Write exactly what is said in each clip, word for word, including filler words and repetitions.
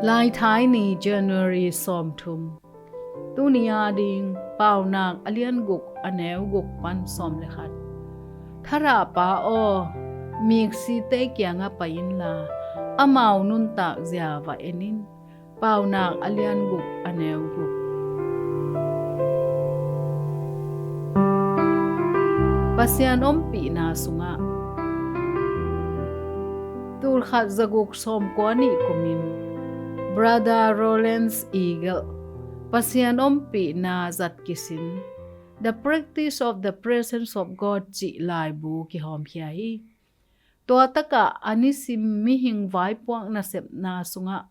Laithai ni, January sawmthum. Tuni a ding Paunak a lian guk, a neu guk pan sawm le khat. Thadahpa aw, miksite kiangah pai inla, amau nuntak zia va en in. Paunak a lian guk, a neu guk. Pasian ompihna sungah. Tulkhat zaguk sawmkua nih kumin Brother Lawrence Eagle Pasian ompihna zat kisin The Practice of the Presence of God cih laibu kihawmkhia hi. Tua takah a nisim mihing vaipuak nasepna sungah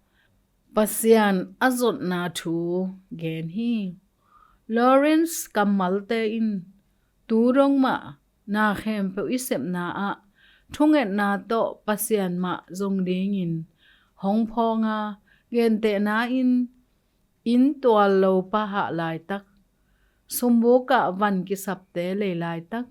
Pasian a zotna thu gen hi. Lawrence kammalte in tu dong mah na khempeuh i sepna ah thungetna tawh Pasian mah zong dingin hong phawng a, gentehna in inn tual lo pahah laitak, sumbuk ah van kisapte lei laitak,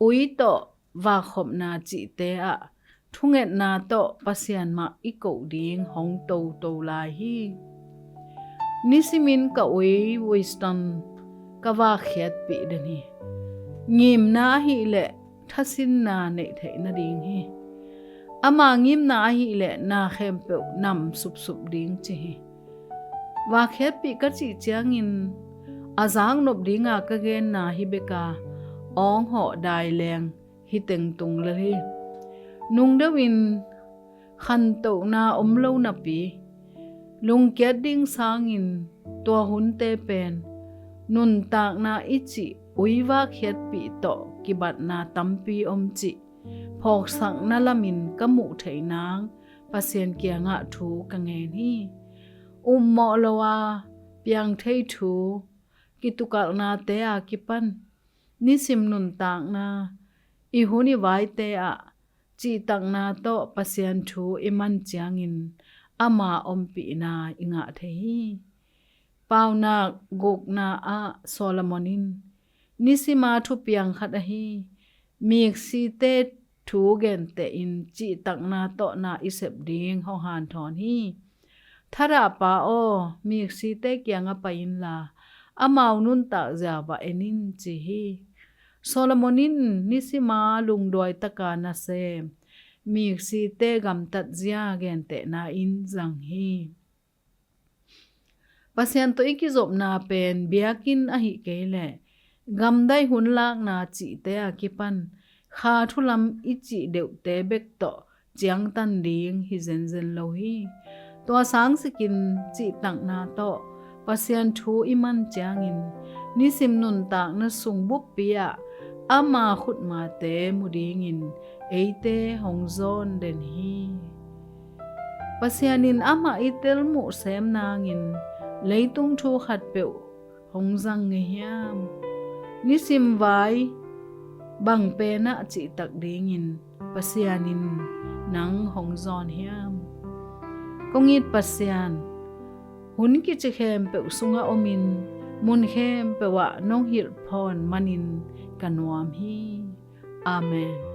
ui tawh vakkhopna cihte ah thungetna tawh Pasian mah i koh ding hong toto lai hi. Nisimin ka ui Winston ka vakkhiatpih den hi. Ngimna ahih leh thasinna neih theih nading hi. Ama ngimna ahih leh na khempeuh nam supsup ding ci hi. Vakkhiatpih ka cih ciangin a zaknop dinga ka genna hi beka, awng hawh dai leng hi tengtung lel hi. Nungdeuhin khantohna om lo napi, lungkiat ding sangin tua hunte pen nuntakna i cih ui vakkhiatpih tawh kibatna tampi om cih phawksakna lamin ka muh theih nang Pasian kiangah thu ka ngen hi. Ummawh lo a piang thei thu kitukalhnate a kipan nisim nuntakna i hun i vaite ah cihtakna tawh Pasian thu i man ciangin ama ompihna i ngah thei hi. Paunak gukna ah Solomon in nisima thupiang khat ahi miksite thu gentehin cihtakna tawh na i sep ding hong hanthawn hi. Thadahpa aw, miksite kiangah pai inla, amau nuntak zia va en in ci hi. Solomon in nisima lungduai taka nasem miksite gamtat zia gentehna in zang hi. Pasian tawh i kizopna pen biakinn ahih kei leh gamdai hun lakna cihte a kipan kha thulam i cih deuhte bek tawh ciangtan ding hi zenzen lo hi. Tua sangsikin cihtakna tawh Pasian thu i man ciangin nisim nuntakna sung buppi ah ama khutmate mu dingin eite hong zawn den hi. Pasian in amah i telmuh sem nangin leitung thu khatpeuh hong zang ngei hiam? Nisim vai bang penah cihtak dingin Pasian in nang hong zawn hiam? Kong it Pasian, hun kici khempeuh sungah omin mun khempeuh ah nong hilh phawn manin ka nuam hi. Amen.